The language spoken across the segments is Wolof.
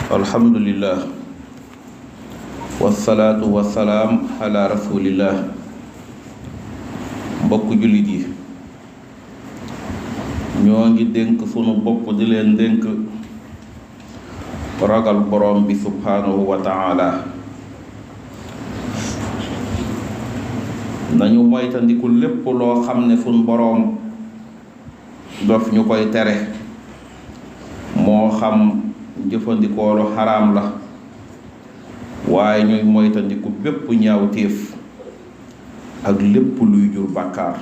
alhamdulillah wasalaatu wasalaam ala rasulillah. mbokk jullit yi ñoo ngi dénk sunu bopp di leen dénk ragal borom bi subhanahu wa ta'ala. nañu moytandiku lépp loo xam ne sunu borom daf ñu koy tere, moo xam jëfandikoo lu xaraam la, waaye ñuy moytandiku bépp ñaawteef ak lépp luy jur bàkkaar,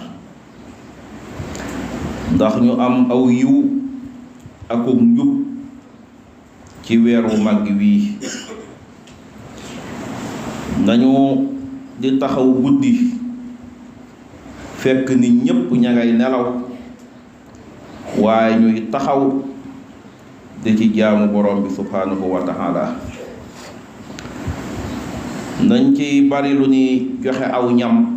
ndax ñu am aw yiw akuk njub ci weeru màgg wii. nañu di taxaw guddi fekk nit ñépp ña ngay nelaw, waaye ñuy taxaw di ci jaamu borom bi subhanahu wa ta'ala. nañ ci bari lu ñuy joxe aw ñam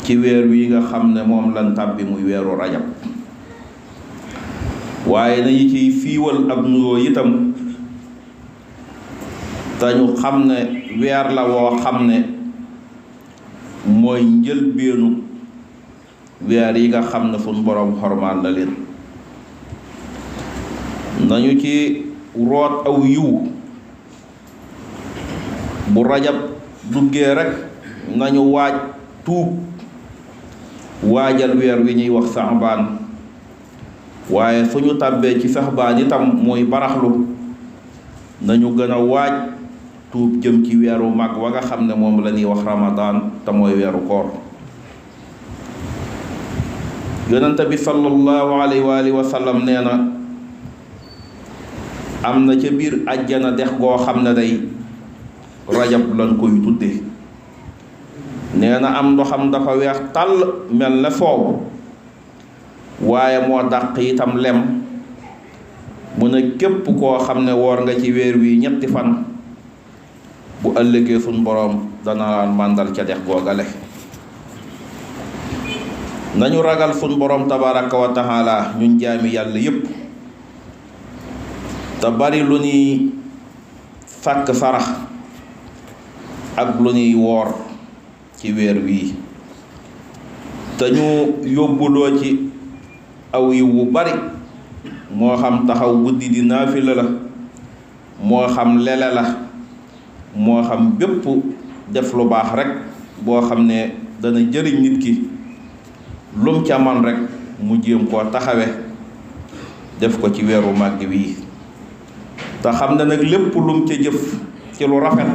ci weer wi nga xam ne moom lan tàbbi muy weeru rajab, waaye nañu ciy fiiwal ab nuyoo itam te ñu xam ne weer la woo xam ne mooy njëlbeenu weer yi nga xam ne suñ borom xormaal la leen. nañu ci root aw yiw bu rajab duggee rek, nañu waaj tuub waajal weer wi ñuy wax saxbaan, waaye suñu tàbbee ci saxbaan itam mooy baraxlu, nañu gën a waaj tuub jëm ci weeru mag wa nga xam ne moom la ñuy wax ramadaan te mooy weeru koor. yonent bi sallallahu alayhi wa sallam nee na am na ca biir àjjana dex goo xam ne day rajab lañ koy tudde. nee na am ndoxam dafa weex tàll mel ne soow, waaye moo dàq itam lem. mu ne képp koo xam ne woor nga ci weer wi ñetti fan, bu ëllëgee suñ boroom dana laan màndal ca dex googale. nañu ragal suñ boroom tabaraka wa taala ñun jaami yàlla yépp, te bari lu ñuy sàkk sarax ak lu ñuy woor ci weer wii, te ñu yóbbuloo ci aw yiw wu bari, moo xam taxaw guddi di naafila la, moo xam lele la, moo xam bépp def lu baax rek boo xam ne dana jëriñ nit ki, lum ca man rek mu jéem koo taxawe def ko ci weeru màgg wii. te xam ne nag lépp lum ca jëf ci lu rafet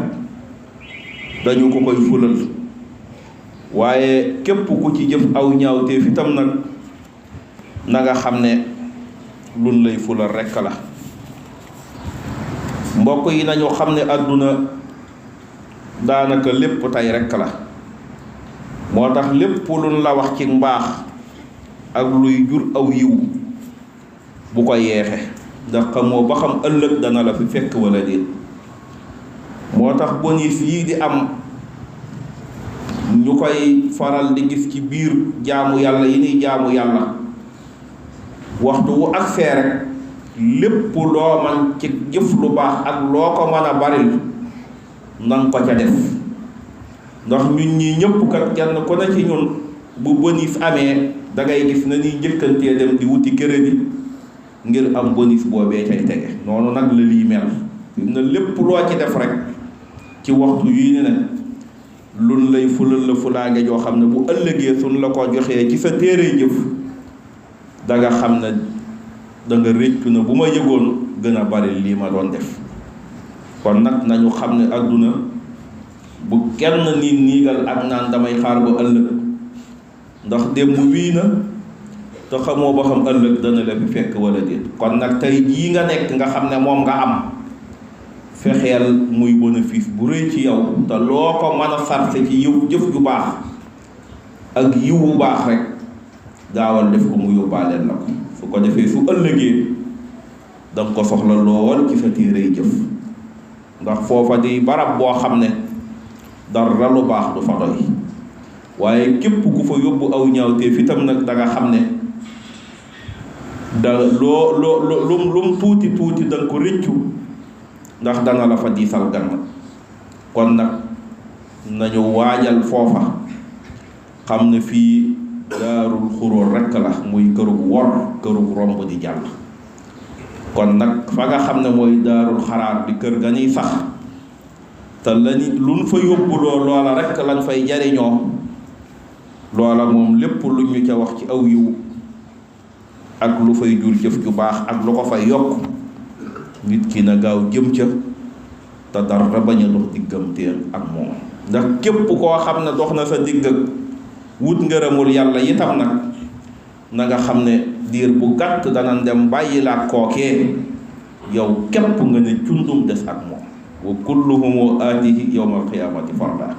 dañu ko koy fulal, waaye képp ku ci jëf aw ñaawteef itam nag na nga xam ne luñ lay fulal rekk la. mbokk yi nañu xam ne àdduna daanaka lépp tey rekk la, moo tax lépp luñ la wax ci mbaax ak luy jur aw yiw bu ko yeexe, ndax xamoo ba xam ëllëg dana la fi fekk wala déet. moo tax bonus yii di am ñu koy faral di gis ci biir jaamu yàlla yi ñuy jaamu yàlla, waxtu wu ak fee rek lépp loo man ci jëf lu baax ak loo ko mën a baril nanga ko ca def, ndax ñun ñii ñëpp kat kenn ku ne ci ñun bu bonus amee dangay gis na ñuy njëkkantee dem di wuti crédit ngir am bonus boobee cay tege. noonu nag la lii mel na lépp loo ci def rek ci waxtu yii ne luñ lay fulal la fulaange joo xam ne bu ëllëgee suñ la ko joxee ci sa téere jëf danga xam ne danga réccu na bu ma yëgoon gën a bari lii ma doon def. kon nag nañu xam ne àdduna bu kenn niigal ak naan damay xaar ba ëllëg, ndax démb wii na te xamoo ba xam ëllëg dana la fi fekk wala déet. kon nag tey jii nga nekk nga xam ne moom nga am, fexeel muy bénéfice bu rëy ci yow, te loo ko mën a sarse ci yiw jëf ju baax ak yiw bu baax rek gaawal def ko mu yóbbaaleel la ko. su ko defee su ëllëgee danga ko soxla lool ci sa téere jëf, ndax foofa di barab boo xam ne dara lu baax du fa doy. waaye képp ku fa yóbbu aw ñaawteef itam nag danga xam ne da lum tuuti tuuti danga ko rëccu ndax dana la fa diisal gan. kon nag nañu waajal foofa xam ne fii daarul xuróor rekk la, muy kërug wor, kërug romb di jàll. kon nag fa nga xam ne mooy daarul xaraar di kër ga ñuy sax te lañu luñ fa yóbbuloo loola rekk lañ fay jariñoo, loola moom lépp lu ñu ca wax ci aw yiw ak lu fay jur jëf ju baax ak lu ko fay yokk, nit ki na gaaw jëm ca te dara bañ a dox digganteem ak moom. ndax képp koo xam ne dox na sa digg ak wut ngërëmul yàlla itam nag na nga xam ne diir bu gàtt dana dem bàyyi la kookee, yow képp nga ne cundum des ak moom. wa kulluhum aatihi yawmal qiyaamati farda.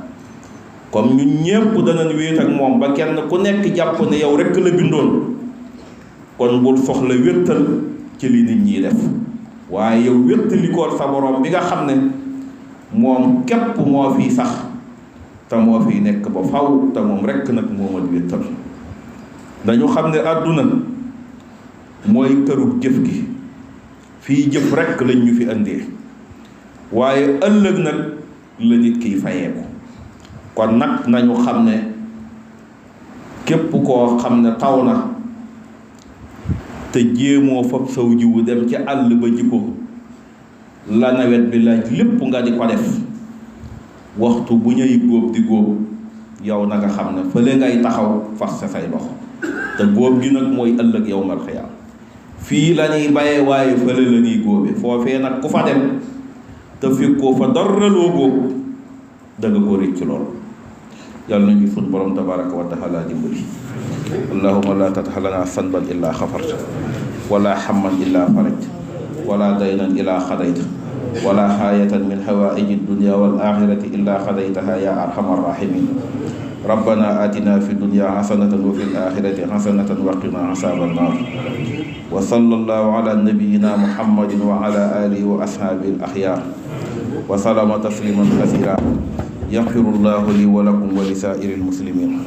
comme ñun ñépp danañ wéet ak moom ba kenn ku nekk jàpp ne yow rekk la bindoon, kon bul soxla wéttal ci li nit ñi def, waaye yow wéttalikool sa borom bi nga xam ne moom képp moo fi sax te moo fi nekk ba faw, te moom rekk nag moo mat wéttal. dañu xam ne àdduna mooy kërug jëf gi, fii jëf rekk lañ ñu fi indee, waaye ëllëg nag la nit kiy fayeeku. kon nag nañu xam ne képp koo xam ne taw na te jéemoo fab saw jiwu dem ci àll ba ji ko, la nawet bi laaj lépp nga di ko def, waxtu bu ñuy góob di góob yow na nga xam ne fële ngay taxaw fas sa say loxo, te góob gi nag mooy ëllëg yawmal xiyaam. fii la ñuy bayee waaye fële la ñuy góobe, foofee nag ku fa dem te fekkoo fa dara loo góob da nga ko rëcc lool. yàlla nañu sunu borom tabaraka wa taala dimbali. allahumma la tatxa lana sanban illa xafarta, wala hamman illa farajta, wala daynan illa xadayta, wala xaayatan min xawaaiji dunya wal axirati illa xadaytaha ya arhamar rahimin. rabbana atina fi dunya xasanatan wa fi alaxirati xasanatan wa qina asaaba annar. wa sallallahu ala nabiyina muhammadin wa ala alihi wa ashaabihi al axyaar wa sallama tasliman kasira. yaxfirullahu li wa lakum wa li saa'iril muslimiin.